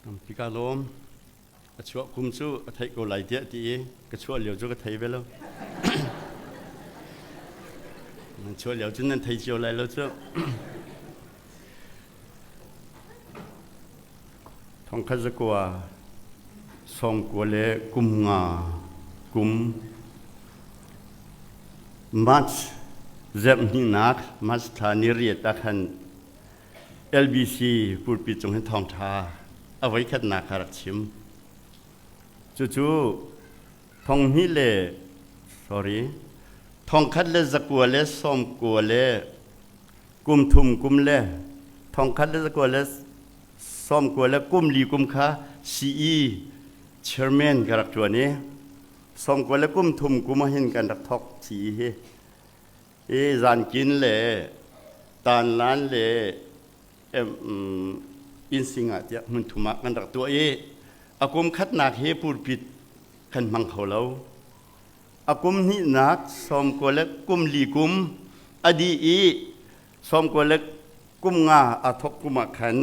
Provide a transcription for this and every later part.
Tampi ka lawm. A chuah kum cu a theih ko lai tiah ti i ka chuah lio cu ka thei ve lo. Nan chuah lio cu nan thei cio lai lo cu. Thongkhat zakua sawmkua le kum nga kum March zerh hnihnak March thla ni riat ah khan LBC pulpi cung hin thawngṭha a voikhatnak kha rak chim. Cucu thonghnih le sorry thongkhat le zakua le sawmkua le kum thum kum le thongkhat le zakua le sawmkua le kum li kum kha CE chairman ka rak ṭuan i sawmkua le kum thum kum ah hin kan rak thawk CE hi. I zankin le tanlan le innsing ah tiah hmun thum ah kan rak tuah i a kum khatnak hi pulpit kan hmang kho lo. A kum hnihnak sawmkua le kum li kum a dih i sawmkua le kum nga aa thawk kum ah khan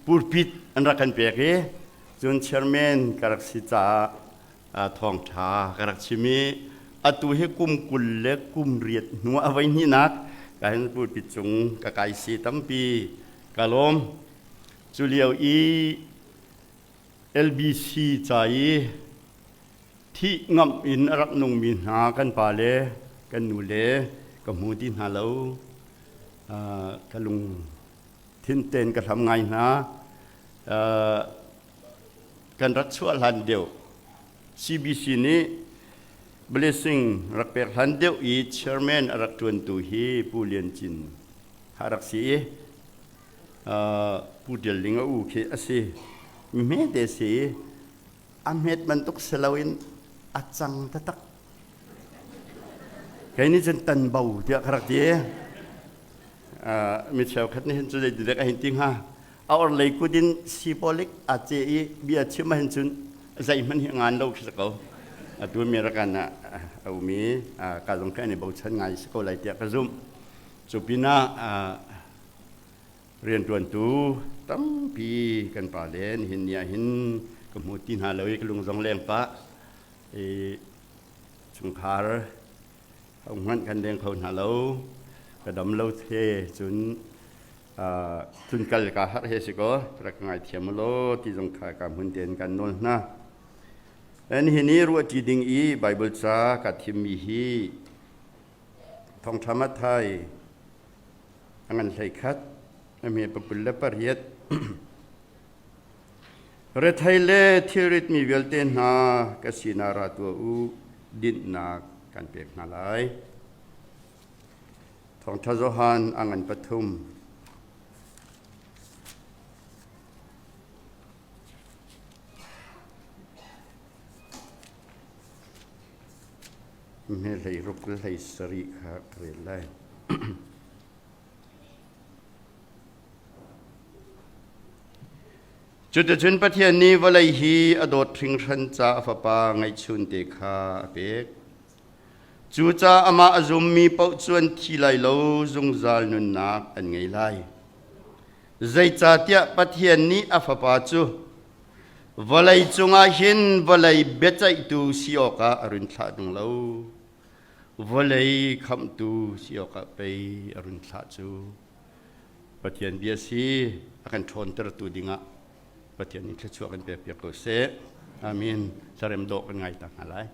pulpit an rak kan pek i cun chairman ka rak si caah thawngṭha ka rak chim i atu hi kum 20 le kum riat hnu a voi hnihnak ka hin pulpit cung ka kai si tampi ka lawm. Cu lio i LBC ca i thih ngamh in a rak nungmi hna kan pa le kan nu le ka hmu ti hna lo. Ka lung thin ten ka hlam ngai hna. Kan rak chuah hlan deuh CBC nih blessing rak pek hlan deuh i chairman a rak ṭuantu hi Pu Lian Cin a rak si i Pu Tial Ling a u khi a si. Mi hmete si i a hmet bantuk si loin a cang taktak. Kei nih cun tanbo tiah ka rak ti. Mi cheukhat nih hin cu zeitidek a hin ti hnga. A orhlei kut in sipolik a ce i bia chim ahhin cun zeihmanh hi ngan lo khi si ko. Atu American ah a um i ka zong khi an i bochan ngai si ko lai tiah ka zumh. Cu pinah rianṭuantu tampi kan pa le nihin ni ah hin ka hmu ti hna lo i ka lung zong leng pah i chungkhar hmanh kan leng kho hna lo ka dam lo the cun tlunkal ka harh he si ko rak ka ngaithiam law ti zong kha ka hmun tein kan nawl hna. Nihin i ruahṭi ding i Bible ca ka thimmi hi Thawngṭha Matthai a ngan 11 a hme pakul le pariat Rethei le thilritmi vialte hna ka sinah ra tuah u dinhnak kan pek hna lai. Thawngṭha Johan a ngan pathum. Hme hlei ruk le hlei sarih kha ka rel lai. Cuticun Pathian nih vawlei hi a dawt hringhran ca a Fapa ngeihchunte kha a pek. Cucaah amah a zummi paoh cu an thi lai lo, zungzal nunnak an ngei lai. Zeicahtiah Pathian nih a Fapa cu vawlei cungah hin vawlei biaceihtu si awkah a run thlah tung lo. Vawlei khamhtu si awkah pei a run thlah cu. Pathian bia si a kan ṭhawntertu dingah Pathian nih thluachuah kan pekpiak ko seh. Amen. Hlarem dawh kan ngai ta hna lai.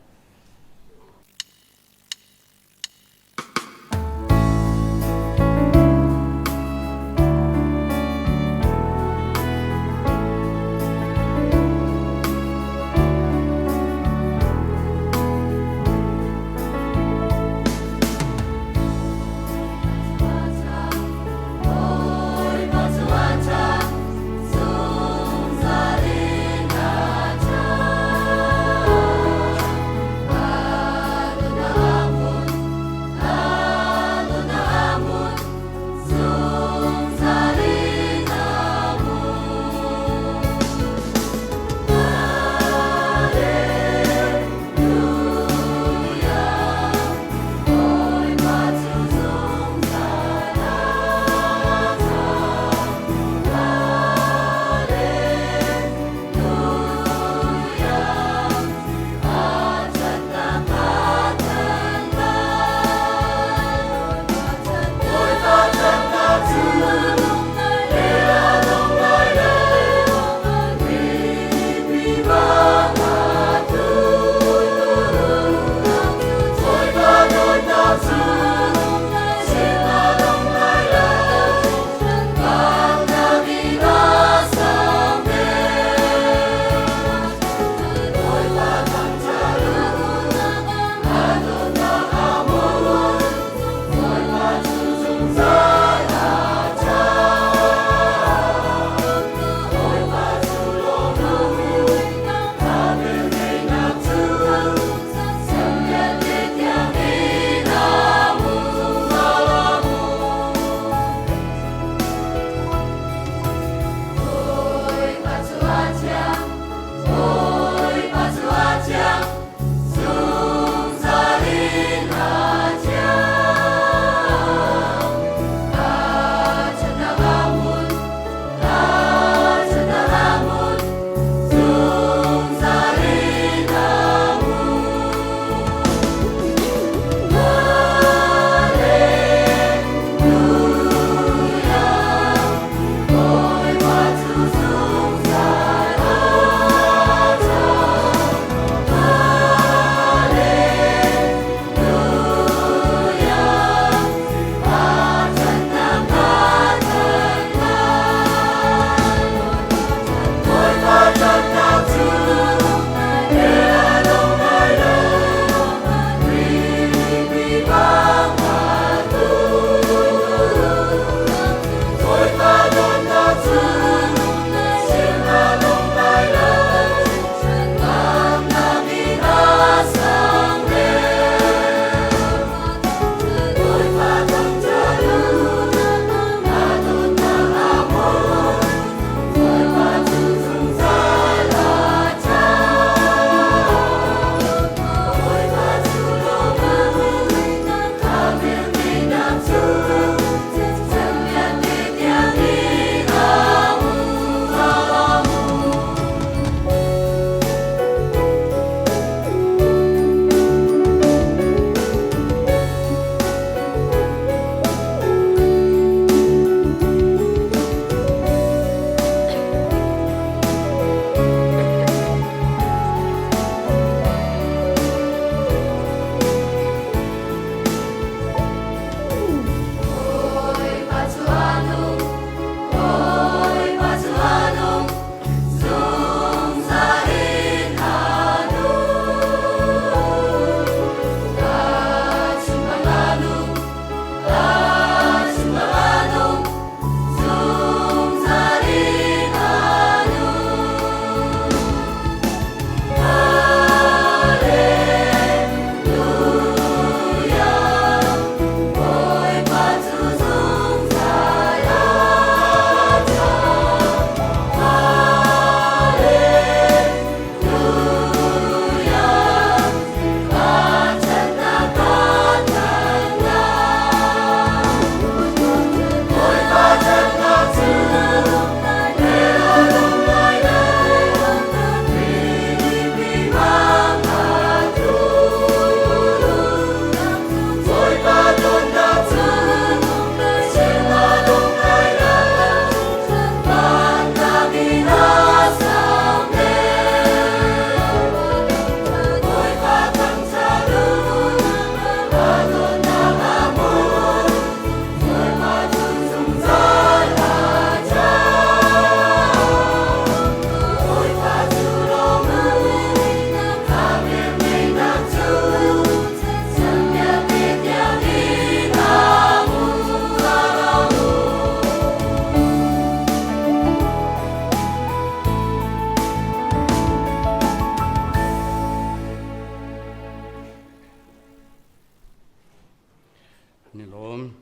Ni lawm.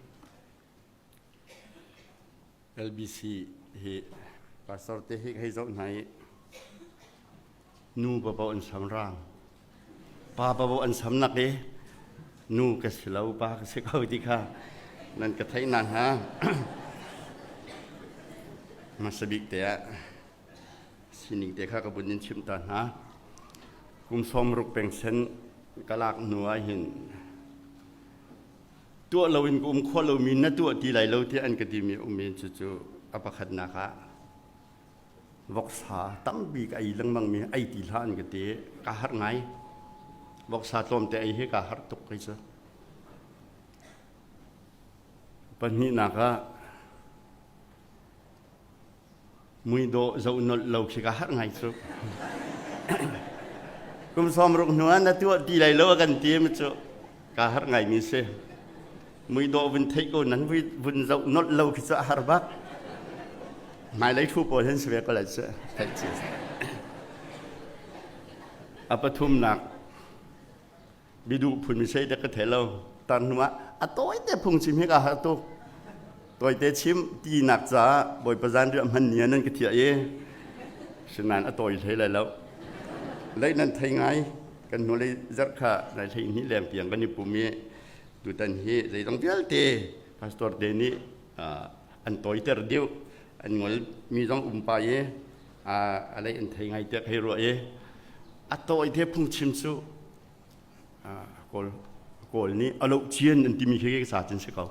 LBC hi pastor te hi hei zoh hna i nu papoh an sam rang. Pa papoh an sam nak i nu ka si lo pa ka si ko ti kha nan ka theih na hna. Hmasa bik te ah sining te kha ka bun in chim ta hna. Kum 60 peng sen ka lak hnu ah hin tuah loin ka um khawh lomi na tuah ti lai lo tiah an ka timi um in cucu a pakhatnak ah voksa tampi ka ei lengmang mi ei ti hlah an ka ti. Ka harh ngai. Voksa tlawmte ei hi ka harh tuk kei cu. Pahnihnak ah muidawh zoh nolh lo khi ka harh ngai cu. Kum 60 hnu ah na tuah ti lai lo a kan ti mi cu ka harh ngai mi si. Muidawh vun theih ko nan vun zoh nolh lo khi cu a har bak. Hmailei thu pawl hin si ve ko lai cu theih ci. A pathumnak biduh phun mi sei dek ka thei lo. Tar hnu ah a tawite phung chim hi ka har tuk. Tawite chim tinak caah Bawipa zan riah hman ni ah nan ka thiah i sinain a tawi hlei lai lo. Lei nan thei ngai kan hnulei zarh kha nai hlei hnih leng tiang kan i pum i tutan hi zeidang vialte pastor te nih an tawiter deuh an ngol mi zong um pa i a lei an thei ngai tiah hei ruah i a tawi te phungchim cu kawl kawl nih a loh cian an timi khi ka sa cin si ko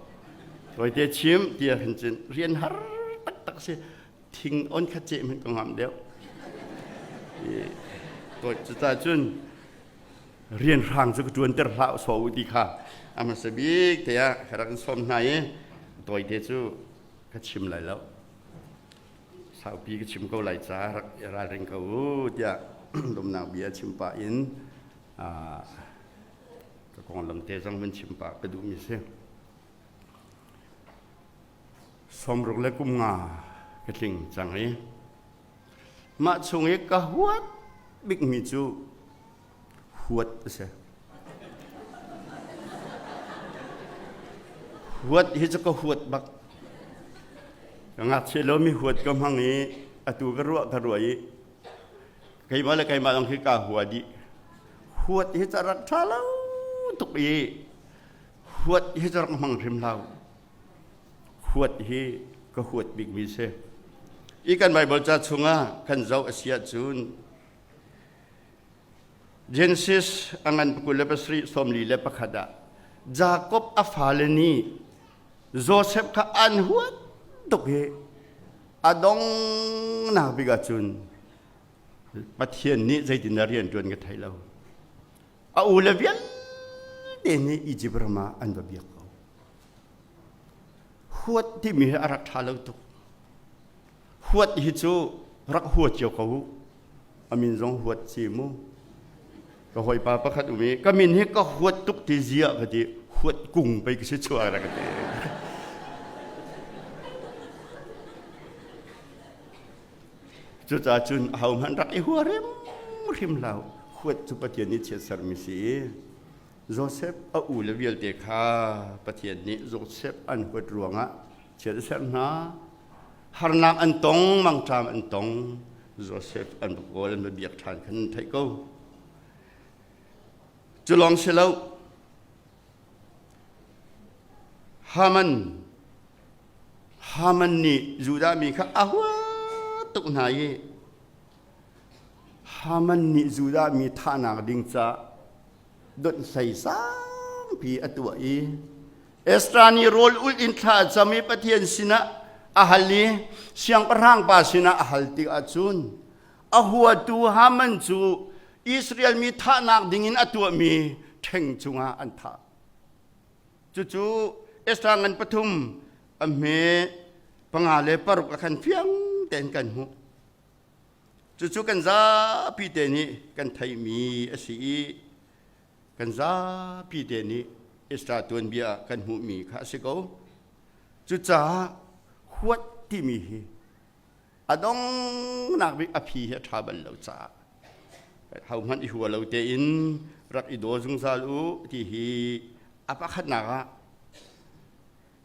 tawite chim tiah hin cun rian har taktak si thing on khat ce hmanh ka ngam deuh cucaah cun rian hrang cu ka ṭuanter hlah so u ti kha a hmasa bik te ah ka rak in sawm hna i tawite cu ka chim lai lo saupi ka chim ko lai ca rak i ralring ko u tiah lawmnak bia chim pah in ka konglam te zong van chim pah ka duhmi si. 60 le kum nga ka tling cang i mah chung i ka huat bikmi cu huat a si. Huat hi cu ka huat bak. Ka ngakchia lomi huat ka hmang i atu ka ruah ka ruah i keimah le keimah zong hi kaa hua dih. Huat hi ca rak ṭha lo tuk i huat hi cu rak hmang hrim hlah Huat hi ka huat bikmi si. I kan Bible ca chungah kan zoh a si ahcun Genesis a ngan 27 41 ah Jakob a fale nih Joseph kha an huat tuk i a dongnak bik ahcun Pathian nih zeitindah rian ṭuan ka thei lo. A u le vialte nih Izipt ram ah an va biak ko. Huat timi hi a rak ṭha lo tuk. Huat hi cu rak hua cio ko u. A min zong huat si mu. Ka hawipa pakhat um i ka min hi ka huat tuk ti zia ka ti huat kung pei ka si chuak ra ka ti. Cucaah cun ahohmanh rak i hua hrimhrim hlah u. Huat cu Pathian nih chiatsermi si i Josef a u le vialte kha Pathian nih Josef an huat ruangah chiat a serh hna. Harnak an tong, mangṭam an tong. Josef an va kawl, an va biak ṭhan khan an theih ko. Cu lawng si lo, Haman Haman nih Judah mi kha a huat tuk hna i Haman nih Judah mi thahnak ding ca donhhlei sangpi a tuah i Ezra nih rawl ulh in thla a cam i Pathian sinah a hal i siangpahrang pa sinah a hal tikah cun a huatu Haman cu Israel mi thahnak dingin a tuahmi ṭheng cungah an thah. Cucu Ezra ngan pathum a hme panga le paruk a khan fiang tein kan hmuh. Cucu kan zapi te nih kan theihmi a si i kan zapi te nih Ezra tuanbia ah kan hmuhmi kha a si ko. Cucaah huat timi hi a donghnak bik a phi hi a ṭha bal lo caah hohmanh i hua lo tein rak i daw zungzal u ti hi a pakhatnak ah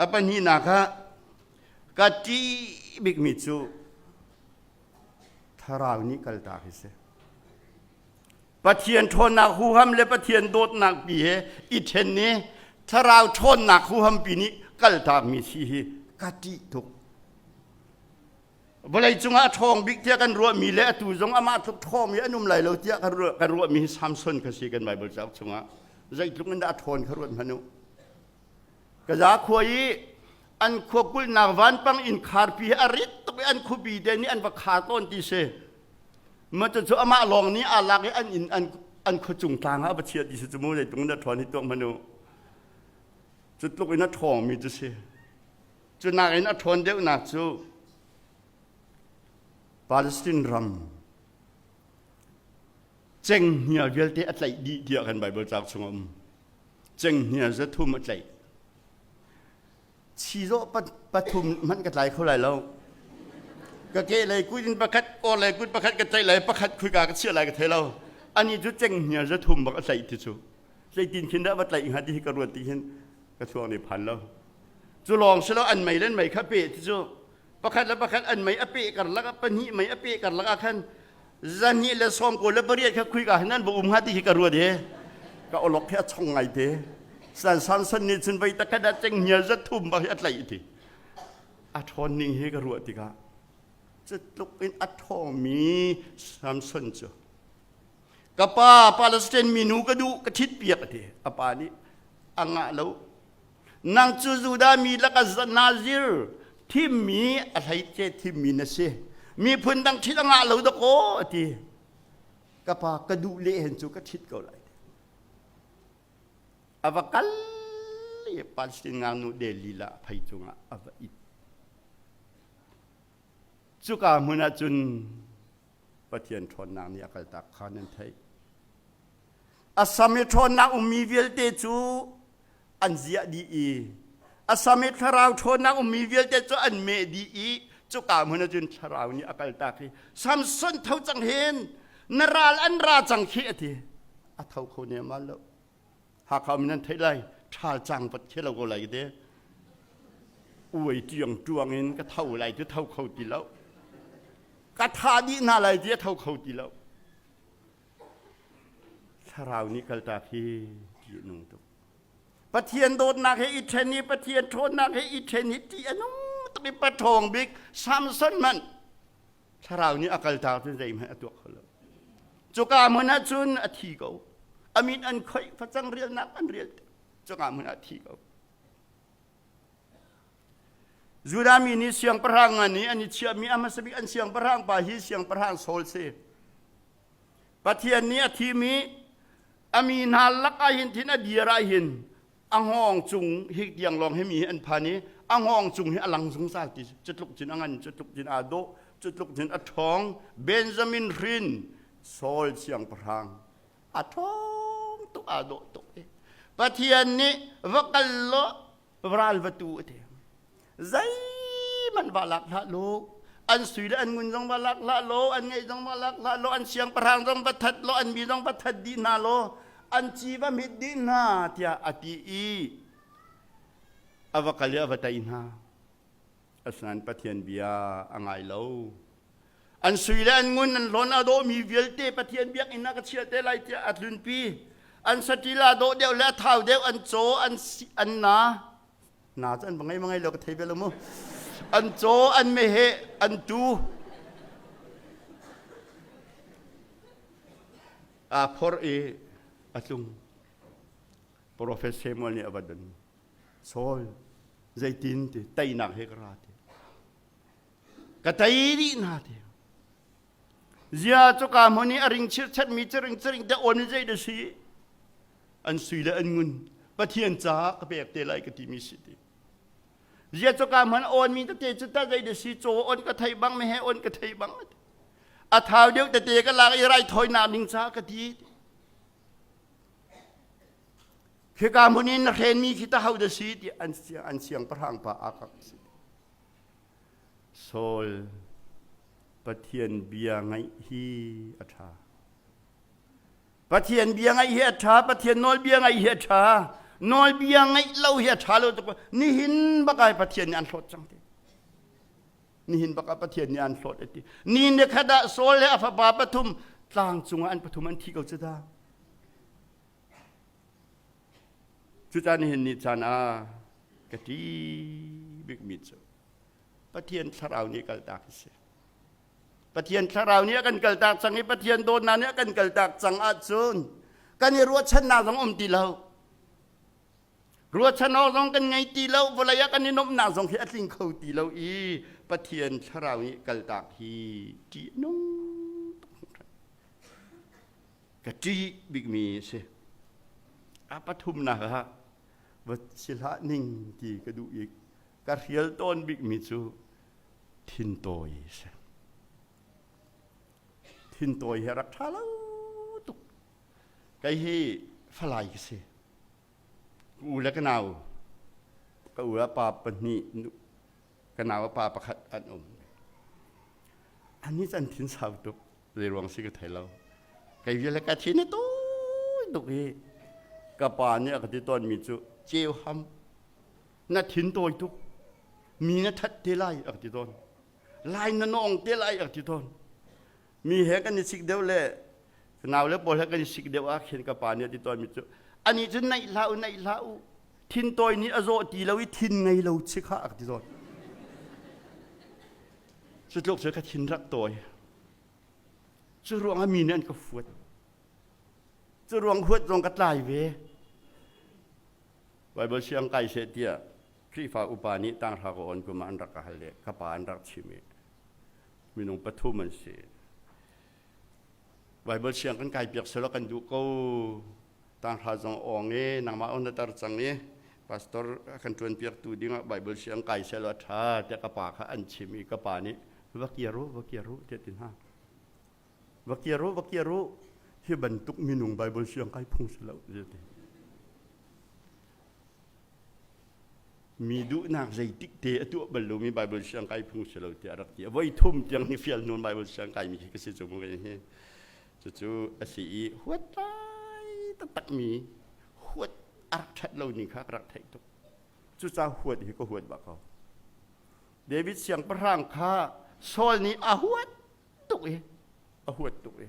a pahnihnak ah ka ṭih bikmi cu thlarau nih kaltak hi si Pathian ṭhawnnak huham le Pathian dawtnak pi he i ṭhen i thlarau ṭhawnnak huham pi nih kaltakmi si hi ka ṭih tuk. Vawlei cungah a ṭhawng bik tiah kan ruahmi le atu zong amah tluk ṭhawngmi an um lai lo tiah kan ruahmi hi Samson kha si kan Bible cauk chungah zeitluk in dah a ṭhawn kha ruat hmanh u. Gaza khua i an khua kulhnak vanpang inn kharpi hi a rit tuk i an khuapi te nih an va khar tawn ti si. Ma cu amah lawng nih aa lak i an inn an an khuacung tlang ah a va chiah ti si cu mu zeitluk in a ṭhawn hi tuak hmanh u. Cu tluk in a ṭhawngmi cu si. Cu nakin a ṭhawn deuhnak cu Palestine ram cenghngia vialte a tlaih dih tiah kan Bible cauk chung a um. Cenghngia 300 a tlaih. Chizawh pathum hmanh ka tlai kho lai lo. Ka ke lei kut in pakhat, aw lei kut pakhat ka tlaih lai, pakhat khuika ka chiah lai ka thei lo. Ani cu cenghngia zathum bak a tlaih ti cu. Zeitin khin dah va tlaih hnga ti hi ka ruat ti hin ka thluak nih phan lo. Cu lawng si lo an mei le an mei kha pe ti cu. Pakhat le pakhat an mei a peh karlak ah pahnih mei a peh karlak ah khan zahnih le sawm kawl le pariat kha khuika hin an va um hnga ti khi ka ruat i ka awlok hi a chong ngai te. San Samson nih cun voi takhat ah cenghngia zathum bak hi a tlaih ti. A ṭhawn ning hi ka ruah tikah cutluk in a ṭhawngmi Samson cu ka pa Palestine minu ka duh ka ṭhit piak a ti. A pa nih a ngah lo. Nang cu Judah mi lakah Nazir thimmi a hleice thimmi na si. Miphun dang ṭhit a ngah lo dakaw a ti. Ka pa ka duh le hen cu ka ṭhit ko lai. A va kal i Palestine ngaknu Delila phei cungah a va it. Cuka hmun ah cun Pathian ṭhawnnak nih a kaltak kha nan theih. A sam i ṭhawnnak ummi vialte cu an ziah dih i a sam i thlarau ṭhawnnak ummi vialte cu an meh dih i cuka hmun ah cun thlarau nih a kaltak i Samson tho cang hin na ral an ra cang khi a ti. A tho kho nemmal lo. Hakha um nan theih lai ṭhal cang pat khi lo ko lai te. Uai tiang tuang in ka tho lai ti tho kho ti lo. Ka tha dih hna lai ti a tho kho ti lo. Thlarau nih kaltak hi ṭih a nung tuk. Pathian dawtnak he i ṭhen i Pathian ṭhawnnak he i ṭhen hi ṭih a nung tuk i paṭhawng bik Samson hmanh thlarau nih a kaltak cun zeihmanh a tuah kho lo. Cuka hmun ah cun a thi ko. A mit an khoih facang rialnak an rial. Cuka hmun ah a thi ko. Judah mi nih siangpahrang ngan i an i chiahmi a hmasa bik an siangpahrang pa hi siangpahrang Saul si. Pathian nih a thim i a mi hna lak ah hin thin a dir ah hin a hngawng cung hi tiang lawng hi mi hi an phan i a hngawng cung hi a lang zungzal ti cutluk cun a ngan cutluk cun aa dawh cutluk cun a ṭhawng Benjamin hrin Saul siangpahrang a ṭhawng tuk aa dawh tuk i Pathian nih va kal law ral va tu a ti zeihmanh va lak hlah law an sui le an ngun zong va lak hlah law an ngeih zong va lak hlah law an siangpahrang zong va that law an mi zong va that dih hna law an ci va mit dih hna tiah a ti i a va kal i a va tei hna asinain Pathian bia a ngai lo An sui le an ngun an hlawn a dawhmi vialte Pathian biakinn ah ka chiah te lai tiah a tlunpi. An saṭil a dawh deuh le a thau deuh an caw an an na na cu an va ngei ma ngei lo ka thei ve lo mu. An caw an meheh an tuu aa phor i a tlung. Profet Samuel nih a va don. Saul zeitin ti teinak he ka ra ti. Ka tei dih hna ti. Zia cuka hmun i a ring chirchatmi ciring ciring te awn zei da si an sui le an ngun Pathian caah ka pek te lai ka timi si ti. Zia cuka hmun awn mi tete cu ta zei da si caw on ka thei bang me he on ka thei bang a thau deuh tete ka lak i raithawinak ding caah ka ti. Khika hmun in na hrenmi khi ta ho da si ti an an siangpahrang pa a kak si. Saul Pathian bia ngaih hi a ṭha. Pathian bia ngaih hi a ṭha, Pathian nawlbia ngaih hi a ṭha. Nawlbia ngaih lo hi a ṭha lo tuk. Nihin bak ai Pathian nih an hlawt cang ti. Nihin bak ah Pathian nih an hlawt ti. Ni ni khat ah Saul le a fapa pathum tlang cungah an pathum an thi ko cu ta. Cucaah nihin ni caan ah ka ṭih bikmi cu Pathian thlarau nih kaltak a si. Pathian thlarau nih a kan kaltak cang i Pathian dawtnak nih a kan kaltak cang ahcun kan i ruahchannak zong um ti lo. Ruahchan awk zong kan ngei ti lo, vawlei ah kan i nuamhnak zong hi a tling kho ti lo i Pathian thlarau nih kaltak hi ṭih a nung tuk. Ka ṭih bikmi a si. A pathumnak ah va si hlah ning ti ka duh i ka hrial tawn bikmi cu thintawi a si. Thintawi hi a rak ṭha lo tuk. Kei hi Falai ka si. Ka u le ka nau. Ka u pa pahnih, ka nau pa pakhat an um. Ani can thin sau tuk. Zei ruang si ka thei lo. Kei vial ka thin a tawi tuk i ka pa nih a ka ti tawn mi cu ceu ham na thin tawi tuk mi na that te lai a ka ti tawn. Lai na nawng te lai a ka ti tawn. Mi he kan i sik deuh le nau le pawl he kan i sik deuh ah khin ka pa nih a ti tawn mi cu ani cu naih hlah u naih hlah u thin tawi nih a zawh ti lo i thin ngei lo chi kha a ka ti tawn. Cu tluk cu ka thin rak tawi. Cu ruangah mi nih an ka fuat. Cu ruang huat zong ka tlai ve. Bible siang kai seh tiah Khrihfa upa nih tanghra ka on kum ah an rak ka hal le ka pa an rak chim i minung pathum an si. Bible siang kan kai piak selaw kan duh ko. Tanghra zong awng i nangmah on na tar cang i pastor kan ṭuan piaktu dingah Bible siang kai selaw a ṭha tiah ka pa kha an chim i ka pa nih va kir u va kir u tiah ti hna. Va kir u va kir u hi bantuk minung Bible siang kai phung si lo tiah ti. Mi duhnak zeitik te a tuah bal lomi Bible siang kai phung si lo tiah rak ti. Voi thum tiang hi fial nun Bible siang kai mi khi ka si cu mu hi. Cucu a si i huat lai taktak mi huat a rak ṭhat lo ning kha ka rak theih tuk. Cucaah huat hi ka huat bak ko. David siangpahrang kha Saul nih a huat tuk i a huat tuk i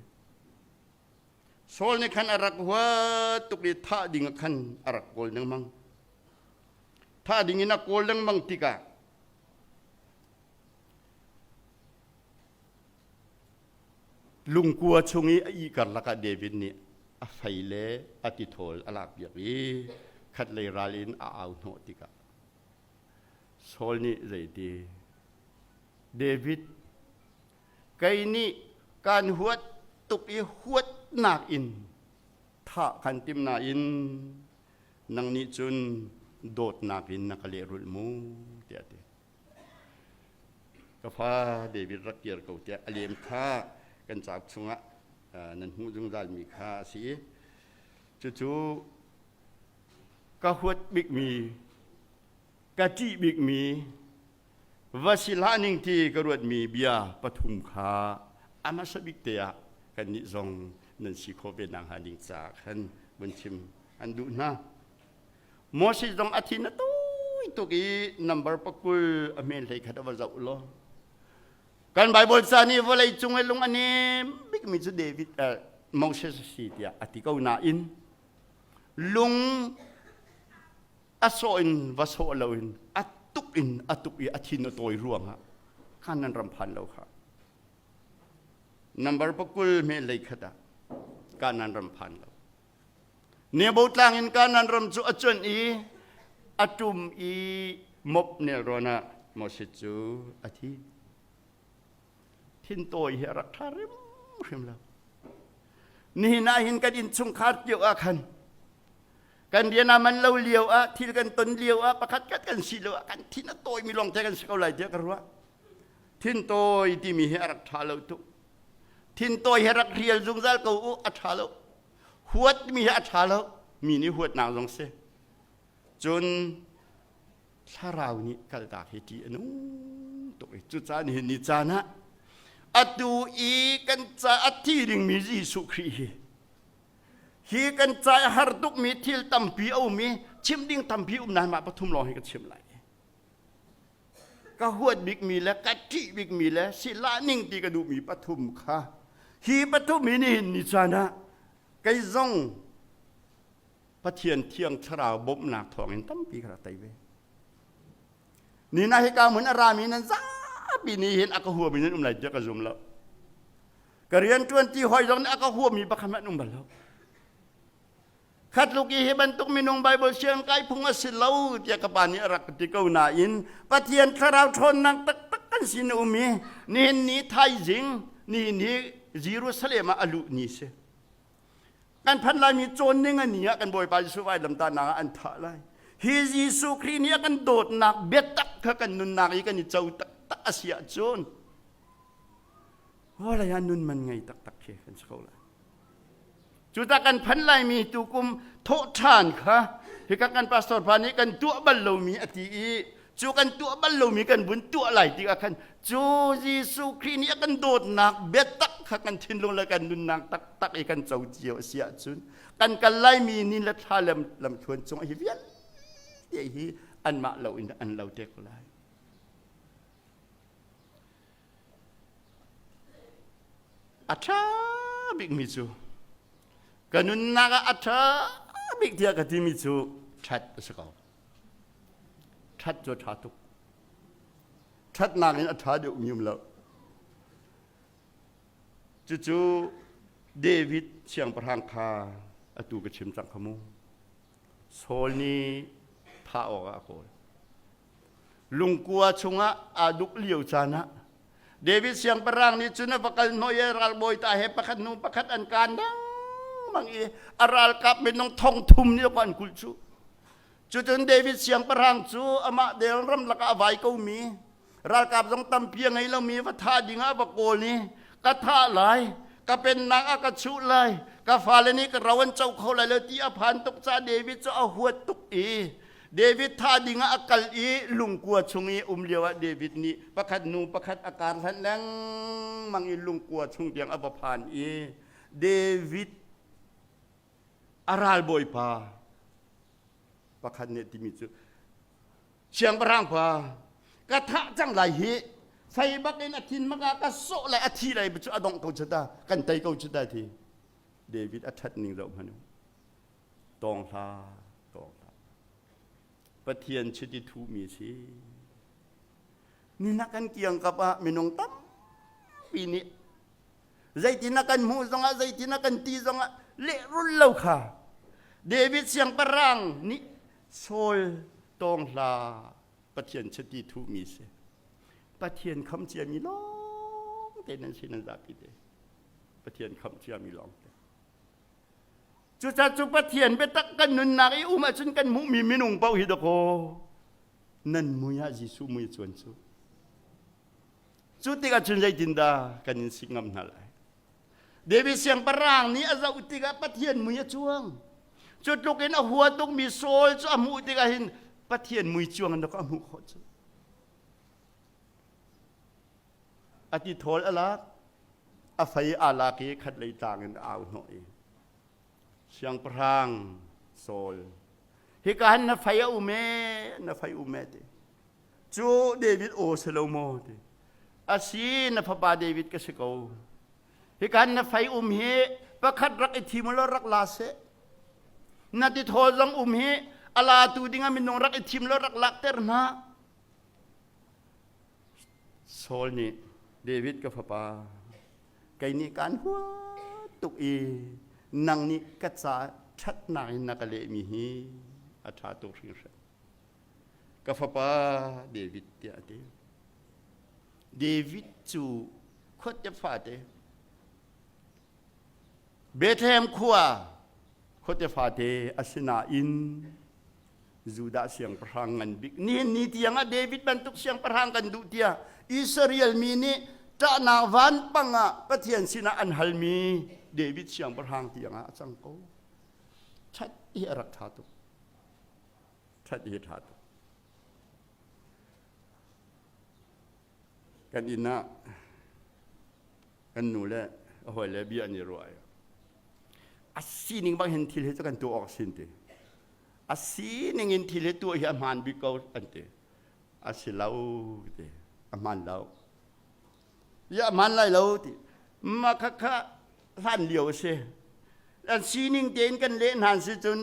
Saul nih khan a rak huat tuk i thah ding ah khan a rak kawl lengmang. Thah ding in a kawl lengmang tikah Lungkua chung i a ih karlak ah David nih a fei le a tithawl a lakpiak i khatlei ral in a au hnawh tikah Saul nih zeiti David kei nih kaan huat tuk i huatnak in thah kan tim nain nang nih cun dawtnak in na ka lehrulh mu tiah a ti. Ka fa David rak kir ko tiah a lem kha kan cauk chungah nan hmuh zungzalmi kha a si i cucu ka huat bikmi ka ṭih bikmi va si hlah ning ti ka ruatmi bia pathum kha a hmasa bik te ah kannih zong nan si khawh ve nakhnga ding caah khan vun chim an duh hna. Moses zong a thin a tawi tuk i number pakul a men hlei khat a va zoh law kan Bible ca nih vawlei cung i lung a nem bikmi cu David Moses a si tiah a ti ko nain lung a sawh in va sawh loin a tuk in a tuk i a thin a tawi ruangah khan nan ram phan lo kha number pakul me lei khat ah Kanan ram phan lo Nebo tlang in Kanaan ram cu a cuanh i a ṭum i mop nelrawn ah Moses cu a thi. Thintawi hi a rak ṭha hrimhrim lo. Nihin ah hin kan innchungkhar cio ah khan kan rian a man lo lio ah thil kan ton lio ah pakhat khat kan si lo ah kan thin a tawimi lawng te kan si ko lai tiah ka ruah. Thintawi timi hi a rak ṭha lo tuk. Thintawi hi rak rial zungzal ko u a ṭha lo. Huatmi hi a ṭha lo. Mi nih huatnak zong si. Cun thlarau nih kaltak hi ṭih a nung tuk i cucaah nihin ni caan ah atu i kan ca a thi dingmi Jesuh Khrih hi hi kan ca i har tukmi thil tampi a um i chim ding tampi um nain mah pathum lawng hi ka chim lai. Ka huat bikmi le ka ṭih bikmi le sihlah ning ti ka duhmi pathum kha hi pathum hi nihin ni caan ah kei zong Pathian thiang thlarau bawmhnak thawngin tampi ka rak tei ve. Ni na hika hmun a rami nan zapi nih hin a ka huami nan um lai tiah ka zum lo. Ka rian ṭuan ti hoi zong nih a ka huami pakhat hmanh um bal lo. Khatluk i hi bantuk minung Bible siang kai phung a si lo tiah ka pa nih a rak ti ko nain Pathian thlarau ṭhawnnak taktak kan sin a um i nihin ni thaizing nihin hi Jerusalem ah a luh ni si. Kan phanh laimi cawn ning a ni ah kan Bawipa Jesuh vailamtahnak ah an thah lai. Hi Jesuh Khrih nih a kan dawtnak biatak kha kan nunnak i kan i co taktak a si ahcun vawlei ah nun man ngei taktak khi kan si ko lai. Cuta kan phan laimi tukum thawhṭhan kha hika kan pastor pa nih kan tuah bal lomi a ti i cu kan tuah bal lomi kan vun tuah lai tikah khan cu Jesuh Khrih nih a kan dawtnak biatak kha kan thinlung le kan nunnak taktak i kan co cio a si ahcun kan kal laimi ni le thla lam lamthluan cung hi vialte hi anmah lo in an lo te ko lai. A ṭha bikmi cu ka nunnak ah a ṭha bik tiah ka timi cu ṭhat a si ko. Ṭhat cu a ṭha tuk. Ṭhatnak in a ṭha deuhmi um lo. Cucu David siangpahrang kha atu ka chim cang kha mu. Saul nih thah awkah a kawl. Lungkua chungah aa duk lio caan ah David siangpahrang nih cun a va kal hnawh i ralbawi ta he pakhat hnu pakhat an kaan lengmang i a ralkap minung thong thum nih an kulh cu. Cucun David siangpahrang cu amah del ramlak ah a vai komi ralkap zong tampi a ngei lomi va thah ding ah va kawl i ka thah lai ka pennak ah ka chuh lai ka fale nih ka ro an co kho lai lo ti a phan tuk caah David cu a huat tuk i David thah ding ah a kal i lungkua chung i um lio ah David nih pakhat nu pakhat a kar hlan lengmang i lungkua chung tiang a va phan i David a ralbawipa pakhat nih timi cu siangpahrang pa ka thah cang lai hi fei bak in a thin mak ah ka sawh lai a thi lai cu a dongh ko cu ta kan tei ko cu ta thi David a that ning zoh hmanh tawng hla tawng hla Pathian chiti thu mi si ni na kan kiang kap ah minung tampi nih zeitin a kan hmuh zongah zeitin a kan ti zongah lehrul lo kha David siangpahrang nih Saul tawng hla Pathian chiti thuhmi si Pathian khamh ciami lawng te nan si nan zapi te Pathian khamh ciami lawng te cucaah cu Pathian biatak kan nunnak i um ahcun kan hmuhmi minung paoh hi dakaw nan mui ah Jesuh mui cuan cu Cu tikah cun zeitindah kan in sik ngam hna lai? David siangpahrang nih a zoh tikah Pathian mui a cuang. Cu tluk in a hua tukmi Saul cu a hmuh tikah hin Pathian mui cuang in a hmuh khawh cu. A ti thawl a lak, a fei aa lak i khat lei tlang in a au hnawh i siangpahrang Saul hika hin na fei a um e na fei um e ti Cu David aw si lo maw ti. A si na fapa David ka si ko. Hikan na fei um hi pakhat rak i thim law rak la seh. Na ti thawl zong um hi a latu ding ah minung rak i thim law rak lakter hna. Saul nih David ka fapa kei nih kaan huat tuk i nang nih ka ca ṭhatnak in na ka lehmi hi a ṭha tuk hringhran. Ka fapa David tiah a ti. David cu khuate fate Bethlehem khua khuate fate asinain Judah siangpahrang ngan bik nihin ni tiang ah David bantuk siangpahrang kan duh tiah Israel mi nih ṭahnak vanpang ah Pathian sinah an halmi David siangpahrang tiang ah a cang ko. Ṭhat hi a rak ṭha tuk. Ṭhat hi ṭha tuk. Kan inn ah kan nu le a hawi le bia an i ruah i a sining bang hin thil hi cu kan tuah awk sin ti. A sining in thil hi tuah hi a hmaan bik ko an ti. A si lo ti. A hmaan lo. Ya a hmaan lai lo ti. Ma kha kha hlan lio a si. An sining tein kan leh hna si cun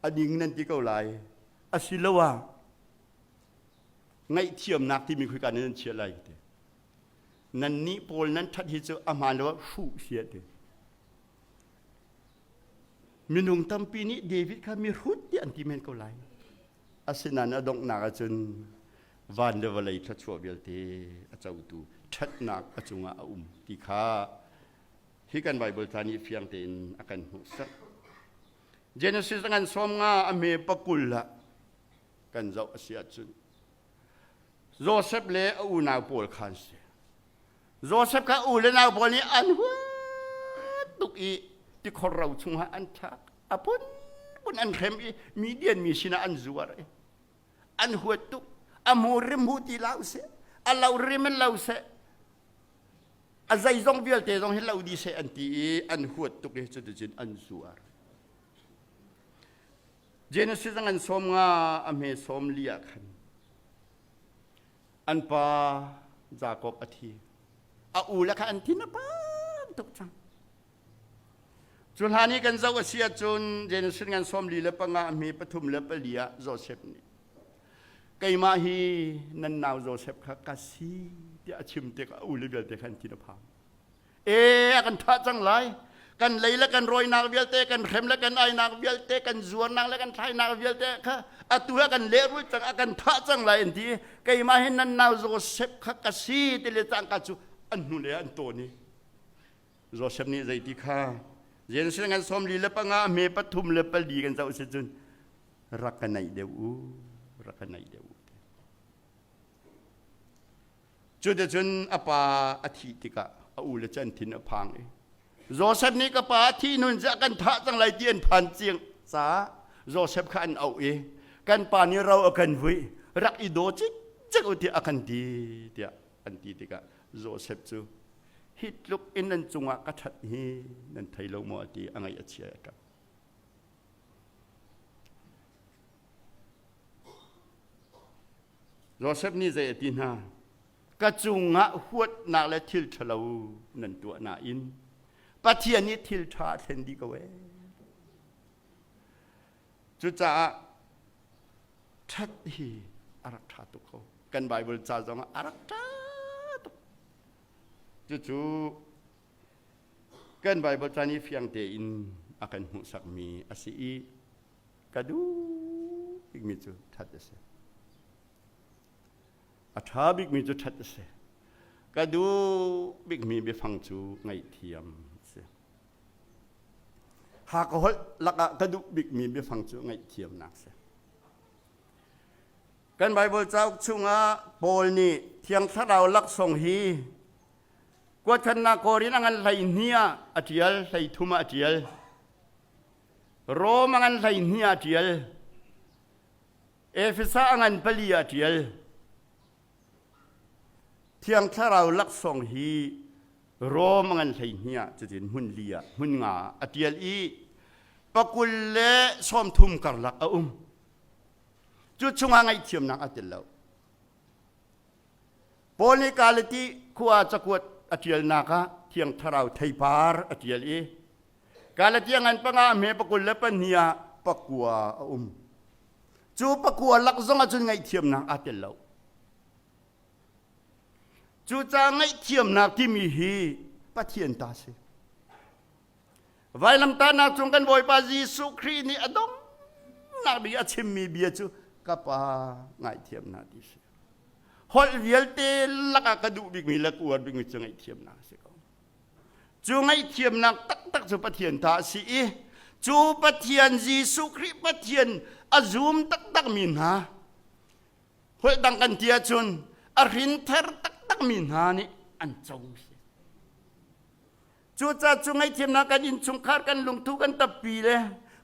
a ding nan ti ko lai asiloah ngaihthiamnak timi khoi ka nan chiah lai ti nan nih pawl nan that hi cu a hmaan lo hruh sia ti minung tampi nih David kha mi hrut ti an ti men ko lai asinain a donghnak ahcun van le vawlei thluachuah vialte a cotu ṭhatnak a cungah a um ti kha Hi kan Bible ca nih fiang tein a kan hmuhsak. Genesis ngan sawm nga a me pakul ah kan zoh a si ahcun Joseph le a unau pawl kha an si. Joseph kha u le nau pawl nih an huat tuk i Tikhor ro chungah an thlak. A phunphun an hrem i Midian mi sinah an zuar i an huat tuk. A mu rim hu ti lo seh, a lo rim in lo seh, a zeizong vialte zong hi lo di seh an ti i an huat tuk i cuticun an zuar. Genesis an sawm nga a hme sawm li ah khan an pa Jakob a thi. A u le kha an thin a pang tuk cang. Cu hlan i kan zoh a si ahcun Genesis ngan 45 a hme 3 le 4 ah Joseph nih keimah hi nan nau Joseph kha ka si tiah a chim tikah a ule vialte kha an thin a phang. E a kan thah cang lai. Kan lei le kan rawinak vialte, kan hrem le kan ainak vialte, kan zuarnak le kan thlainak vialte kha atu ah kan lehrul cang, a kan thah cang lai an ti. Keimah hi nan nau Joseph kha ka si ti le cangka cu an hnu le an tawn i Joseph nih zeiti kha Genesis ngan 45 hme 3 le 4 kan zoh si cun rak ka naih deuh u rak ka naih deuh u Cuticun a pa a thih tikah a ule cu an thin a phang i Joseph nih ka pa a thih nun cu a kan thah cang lai ti an phan ciang caah Joseph kha an auh i kan pa nih ro a kan vui rak i daw cikcek u tiah a kan ti tiah an ti tikah Joseph cu hi tluk in nan cungah ka ṭhat hi nan thei lo maw ti a ngaih a chia a ṭap. Joseph nih zei a ti hna? Ka cungah huatnak le thil ṭhalo nan tuah nain Pathian nih thil ṭha a thlen dih ko ee. Cucaah ṭhat hi a rak ṭha tuk ko. Kan Baibal ca zongah a rak ṭha tuk. Cucu kan Baibal ca nih fiang tein a kan hmuhsakmi a si i ka duh bikmi cu ṭhat a si. A ṭha bikmi cu ṭhat a si. Ka duh bikmi biafang cu ngaihthiam a si. Haka holh lakah ka duh bikmi biafang cu ngaihthiamnak a si. Kan Baibal cauk chungah Paul nih Thiang Thlarau laksawng hi kuathannak Korin a ngan 12 ah a ṭial, 13 ah a ṭial. Rom a ngan 12 ah a ṭial. Efesa a ngan 4 ah a ṭial. Thiang Thlarau laksawng hi Rom a ngan 12 ah cutin hmun li ah hmun nga ah a ṭial i pakul le 30 karlak a um. Cu chungah ngaihthiamnak a tel lo. Paul nih Galati khua cakuat a ṭialnak ah Thiang Thlarau theipar a ṭial i Galatia ngan panga hme 22 ah pakua a um. Cu pakua lak zong ah cun ngaihthiamnak aa tel lo. Cucaah ngaihthiamnak timi hi Pathian ta si. Vailamtahnak cung kan Bawipa Jesuh Khrih nih a donghnak bik a chimmi bia cu ka pa ngaihthiam hna ti si. Holh vialte lakah ka duh bikmi le ka uar bikmi cu ngaihthiamnak a si ko. Cu ngaihthiamnak taktak cu Pathian ta a si i cu Pathian Jesuh Khrih Pathian a zum taktakmi hna holh dang kan ti ahcun a hrin ther taktakmi hna nih an co si. Cucaah cu ngaihthiamnak kan innchungkhar kan lungthu kan tappi le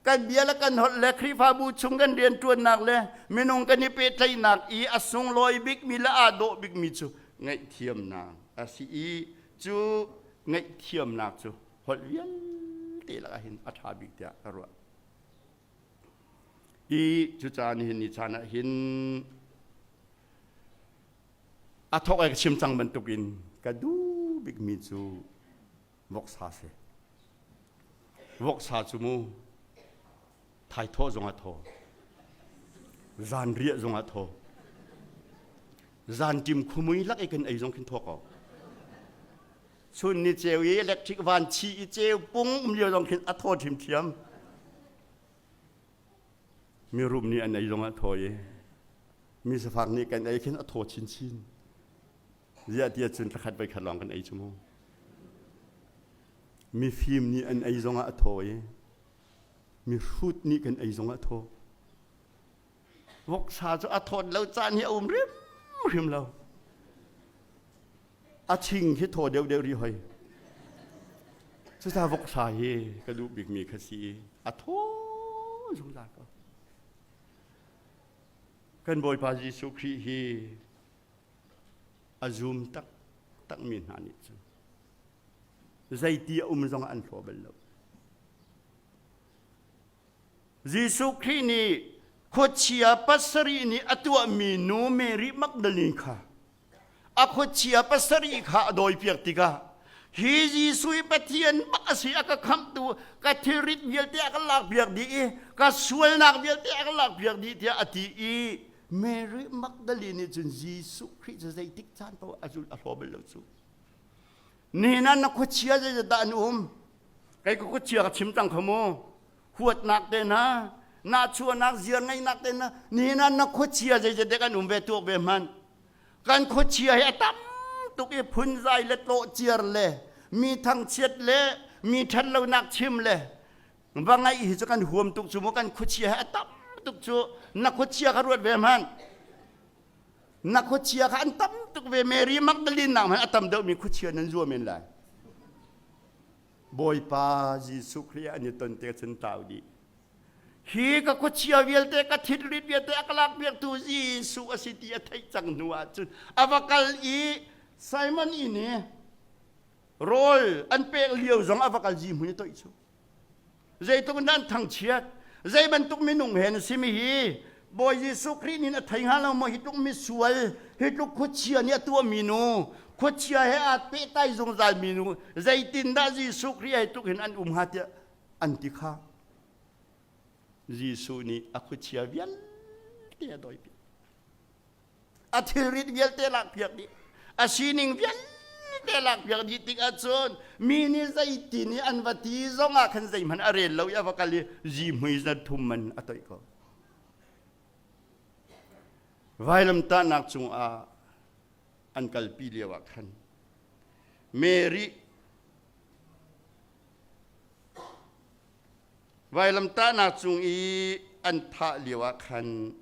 kan bia le kan holh le Khrihfabu chung kan rianṭuannak le minung kan i pehtlaihnak i a sunglawi bikmi le aa dawh bikmi cu ngaihthiamnak a si i cu ngaihthiamnak cu holh vialte lakah hin a ṭha bik tiah ka ruah. I cucaah nihin ni caan ah hin A thawk ai ka chim cang bantukin ka duh bikmi cu voksa si. Voksa cu mu thaithawh zong a thaw. Zanriah zong a thaw. Zanṭim khumui lak i kan ei zong khin thaw ko. Chun ni ceu i electric van chi i ceu pung um lio zong khin a thaw ṭhimṭhiam. Mirum nih an ei zong a thaw i mi safak nih kan ei khin a thaw chinchin. Ziah ti ahcun thlakhat voi khat lawng kan ei cu mu. Mifim nih an ei zongah a thaw i mihrut nih kan ei zongah a thaw. Voksa cu a thawt lo caan hi a um hrimhrim lo. A thing hi thaw deuhdeuh rih hoi. Cucaah voksa hi ka duh bikmi kha si i a thaw zungzal ko. Kan Bawipa Jesuh Khrih hi a zum taktakmi hna nih cun zeiti a um zong an hlaw bal lo. Jesuh Khrih nih khuachia pasarih nih a tuahmi nu Mary Magdalene kha a khuachia pasarih kha a dawipiak tikah hi Jesuh hi Pathian bak a si a ka khamhtu ka thilrit vialte a ka lakpiak dih i ka sualnak vialte a ka lakpiak dih tiah a ti i Mary Magdalene nih cun Jesuh Khrih cu zeitik caan paoh a zul a hlaw bal lo cu. Nihin ah na khuachia zeidah an um? Kei ka khuachia ka chim cang kha mu. Huatnak te hna, nahchuahnak, ziar ngeihnak te hna, nihin ah na khuachia zeizat kan um ve tuak ve hmanh. Kan khuachia hi a tam tuk i phunzai le tlawhciar le mi thangchiat le mi ṭhatlonak chim le va ngaih hi cu kan huam tuk cu mu kan khuachia hi a tam tuk cu na khuachia kha ruat ve hmanh. Na khuachia kha an tam tuk ve Mary Magdalene nak hmanh a tam deuhmi khuachia nan zua men lai. Bawipa Jesuh Khrih an i ton te cun tlau dih. Hi ka khuachia vialte ka thilrit vialte a ka lakpiaktu Jesuh a si ti a theih cang hnu ahcun a va kal i Simon inn i rawl an pek lio zong a va kal zihmui a toih cu. Zeitluk in an thangchiat, zei bantuk minung he na simi hi Bawi Jesuh Khrih nih a thei hnga lo maw hi tluk misual, hi tluk khuachia nih a tuahmi nu, khuachia he aa pehtlai zungzalmi nu, zeitindah Jesuh Khrih he tluk hin an um hnga tiah an ti kha. Jesuh nih a khuachia vialte a dawipiak. A thilrit vialte lakpiak dih. A sining vialte lakpiak dih tik ahcun mi nih zeitin i an va ti zong ah khan zeihmanh a rel lo i a va kal i zihmui zat thum man a toih ko. Vailamtahnak cungah an kalpi lio ah khan Mary vailamtahnak cung i an thah lio ah khan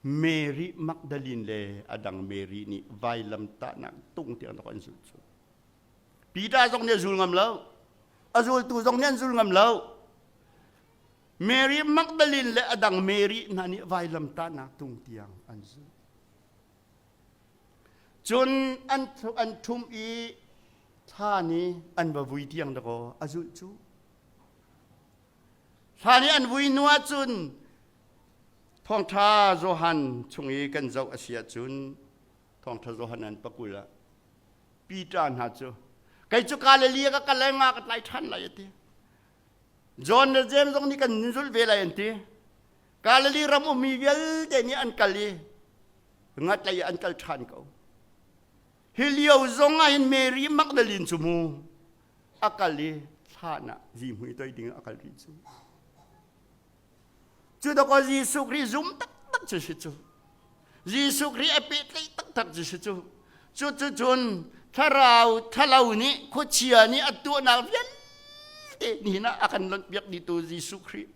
Mary Magdalene le a dang Mary nih vailamtahnak tung tiang dawk an zulh cu. Peter zong nih a zul ngam lo. A zultu zong nih an zul ngam lo. Mary Magdalene le a dang Mary hna nih vailamtahnak tung tiang an zulh. Cun an an ṭhum i thlan i an va vui tiang dakaw a zulh cu. Thlan i an vui hnu ahcun Thawngṭha Johan chung i kan zoh a si ahcun Thawngṭha Johan an pakul ah Peter hna cu kei cu Galilee ka kal lai nga ka tlai ṭhan lai a ti. John le James zong nih kan zulh ve lai an ti. Galilee ram ummi vialte nih an kal i ngatlei ah an kal ṭhan ko. Hi lio zong ah hin Mary Magdalene cu mu a kal i thlan ah zihmui toi ding a kal rih cu. Cu dawkaw Jesuh Khrih zum taktak cu si cu. Jesuh Khrih a pehtlaih taktak cu si cu. Cu cun thlarau thalo nih khuachia nih a tuahnak vialte nihin ah a kan lonhpiak dihtu Jesuh Khrih.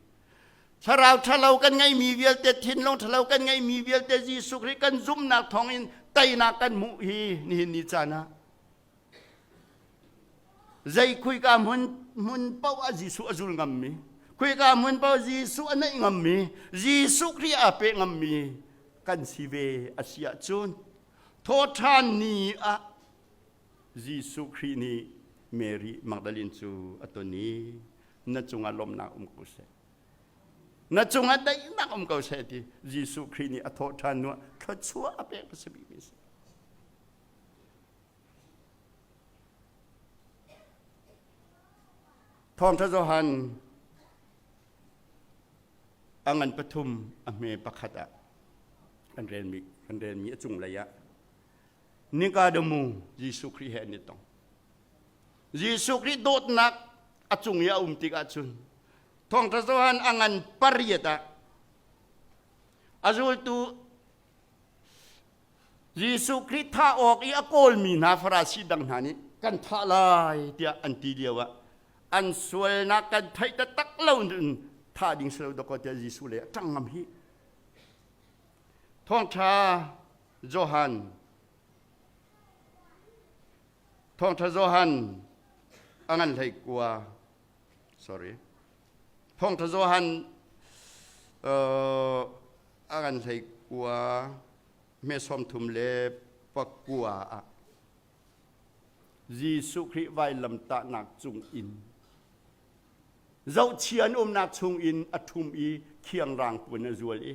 Thlarau ṭhalo kan ngeihmi vialte, thinlung ṭhalo kan ngeihmi vialte Jesuh Khrih kan zumhnak thawngin teinak kan hmuh hi nihin ni caan ah Zei khuika hmun hmun paoh ah Jesuh a zul ngammi, khuika hmun paoh Jesuh a naih ngammi, Jesuh Khrih aa pe ngammi kan si ve a si ahcun thawhṭhan ni ah Jesuh Khrih nih Mary Magdalene cu a ton i na cungah lawmhnak um ko seh. Na cungah daihnak um ko seh ti Jesuh Khrih nih a thawhṭhan hnuah thluachuah a pek hmasa bikmi a si. Thawngṭha Johan a ngan pathum a hme pakhat ah kan relmi kan relmi a cunglei ah Nikodemu Jesuh Khrih he an i tong. Jesuh Khrih dawtnak a cung i a um tik ahcun Thawngṭha Johan a ngan pariat ah a zultu Jesuh Khrih thah awk i a kawlmi hna Farasi dang hna nih kan thah lai tiah an ti lio ah an sualnak kan theih taktak lo in thah ding si lo dawkaw tiah Jesuh lei a ṭang ngam hi. Thawngṭha Johan Thawngṭha Johan a ngan hlei kua sorry Thawngṭha Johan a ngan hlei kua hme 39 ah Jesuh Khrih vailamtahnak cung in zohchia an umnak chung in a ṭhum i khiangrang puan a zual i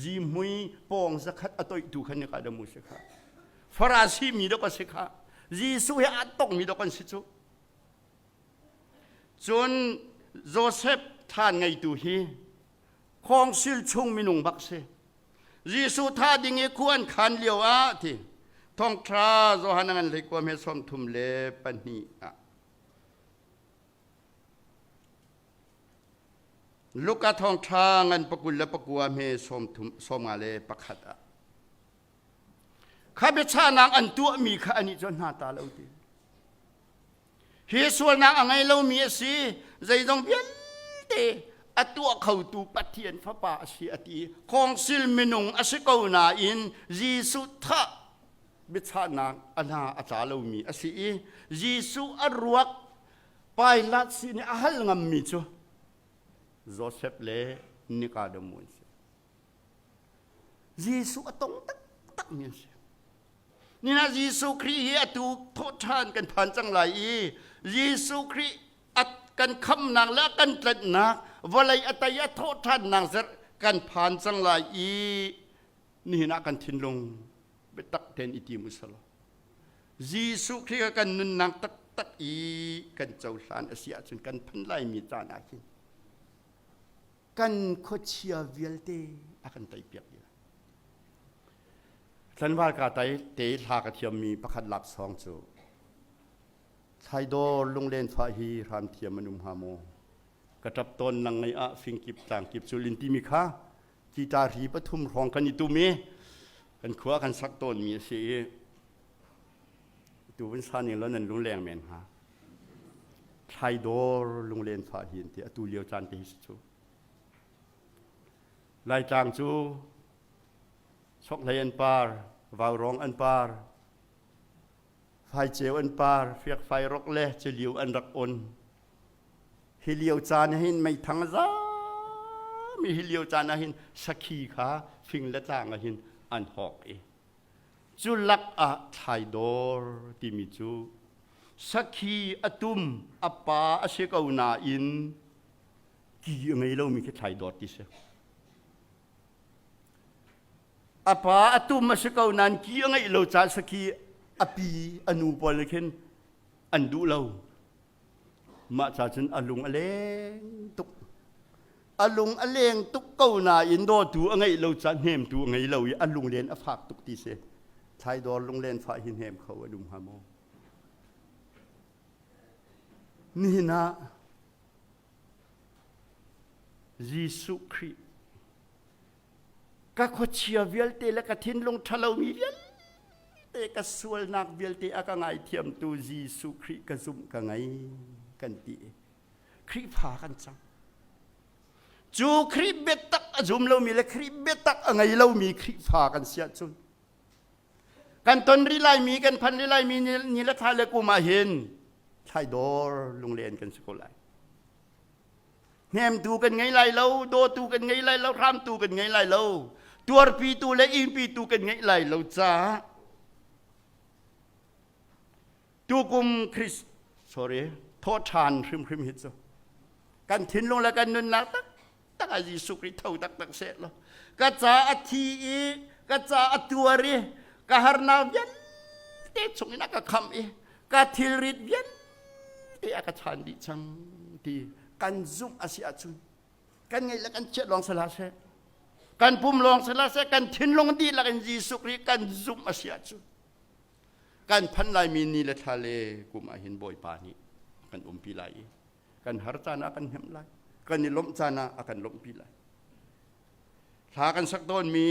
zihmui pawng zakhat a toihtu kha nika dah mu si kha Farasi mi dok a si kha Jesuh he aa tongmi dok an si cu. Cun Joseph than ngeitu hi khawngsil chung minung bak si. Jesuh thah ding i khu an khan lio ah ti thongṭha Johan a ngan hlei kua hme 32 ah Luka thongṭha ngan 29 hme 31 ah kha biachahnak an tuahmi kha anih cu hna ta lo ti. Hi sualnak a ngei lomi a si, zeizong vialte a tuah khotu Pathian Fapa a si a ti. Khawngsil minung a si ko nain Jesuh thah biachahnak a hna a tla lomi a si i Jesuh a ruak Pilat sin i a hal ngammi cu Joseph le Nikodemu an si. Jesuh a tong taktakmi an si. Nina Jesuh Khrih hi atu thawhṭhan kan phan cang lai i Jesuh Khrih a kan khamnak le a kan tlanhnak vawlei a tei a thawhṭhannak zarh kan phan cang lai i nihin ah kan thinlung biatak tein i tim usalaw Jesuh Khrih kha kan nunnak taktak i kan cohlan a si ahcun kan phan laimi caan ah hin kan khuachia vialte a kan teipiak dih lai. Tlanval ka tai te hla ka thiammi pakhat laksawng cu Thlaidawr lunglen fah hi hram thiam an um hnga maw? Ka ṭap tawn nang ngei ah fingkip tlangkip cu lin timi kha guitar ri pathum hrawng kan i tum i kan khua kan sak tawnmi a si i tu vun sa ning law nan lungleng men hnga. Thlaidawr lunglen fah hi an ti atu lio caan te hi si cu. Laitlang cu Chokhlei an par, vaurawng an par, faiceu an par, fiakfai rok le ciliu an rak on. Hi lio caan hin meithang a zami hi lio caan ah hin sakhi kha fing le tlang ah hin an hawk i cu lak ah thlaidawr timi cu sakhi a tum a pa a si ko nain ki a ngei lomi khi thlaidawr ti si. A pa a tum a si ko nain ki a ngeih lo caah sakhi a pi a nu pawl nih khin an duh lo. Mah ca cun a lung a leng tuk. A lung a leng tuk ko nain dawtu a ngeih lo caah hnemtu a ngei lo i a lunglen a fak tuk ti si. Thlaidawr lunglen fah hi hnem kho an um hnga maw? Nihin ah Jesuh Khrih ka khuachia vialte le ka thinlung ṭhalomi vialte ka sualnak vialte a ka ngaithiamtu Jesuh Khrih ka zumh ka ngei kan ti Khrihfa kan cang cu Khrih biatak a zum lomi le Khrih biatak a ngei lomi Khrihfa kan si ahcun kan ton rih laimi kan phan rih laimi ni le thla le kum ah hin thlaidawr lunglen kan si ko lai hnemtu kan ngei lai lo dawtu kan ngei lai lo hramtu kan ngei lai lo tuarpitu le inpitu kan ngeih lai lo caah tukum Christ sorry thawhṭhan hrimhrim hi cu kan thinlung le kan nunnak tak tak ah Jesuh Khrih tho taktak seh law ka ca a thi i ka ca a tuar i ka harnak vialte chungin a ka khamh i ka thilrit vialte a ka chan dih cang ti kan zumh a si ahcun kan ngeih le kan chiat lawng si hlah seh kan pum lawng si hlah seh kan thinlung dihlak in Jesuh Khrih kan zumh a si ahcun kan phan laimi ni le thla le kum ah hin Bawipa nih kan umpi lai i kan har caan ah kan hnemh lai kan i lawmh caan ah a kan lawmhpi lai thla kan sak tawnmi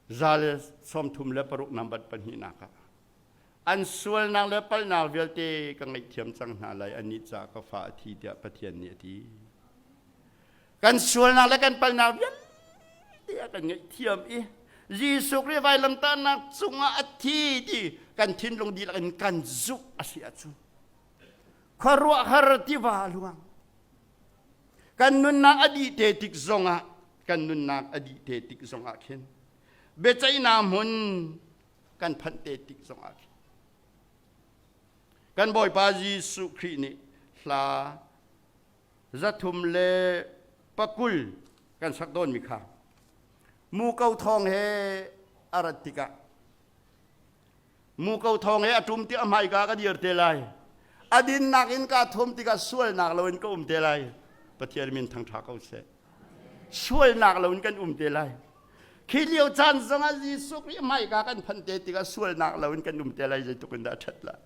136 nambat pahnihnak ah an sualnak le palhnak vialte ka ngaihthiam cang hna lai annih ca ka fa a thi tiah Pathian nih a ti kan sualnak le kan palhnak vialte a kan ngaihthiam i. Jesuh Khrih vailamtahnak cungah a thi ti kan thinlung dihlak in kan zumh a si ahcun khuaruahhar tiva luang kan nunnak a dih te tik zongah kan nunnak a dih te tik zongah khin biaceihnak hmun kan phanh te tik zongah khin kan Bawipa Jesuh Khrih nih hla 320 kan sak tawnmi kha muko thawng he a rat tikah muko thawng he a ṭum ti a hmaika ka dir te lai a dinnak in kaa thum tikah sualnak loin ka um te lai. Pathian min thangṭha ko seh. Sualnak loin kan um te lai. Khi lio caan zongah Jesuh Khrih hmaika kan phanh te tikah sualnak loin kan um te lai. Zeitluk in dah a ṭhat lai.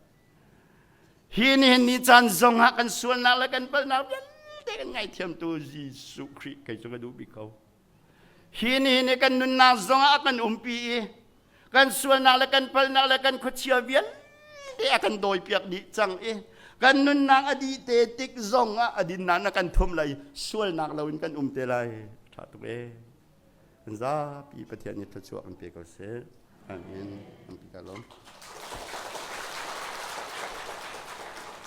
Hi nihin ni caan zongah kan sualnak le kan palhnak vialte kan ngaithiamtu Jesuh Khrih kei cu ka duh bik ko. Hi nihin ni kan nunnak zongah a kan umpi i kan sualnak le kan palhnak le kan khuachia vialte a kan dawipiak dih cang i kan nunnak a dih te tik zongah a dinnak na kan thum lai, sualnak loin kan um te lai. Ṭha tuk ee. Kan zapi Pathian nih thluachuah kan pe ko seh. Amen. Kan pi ka lawm.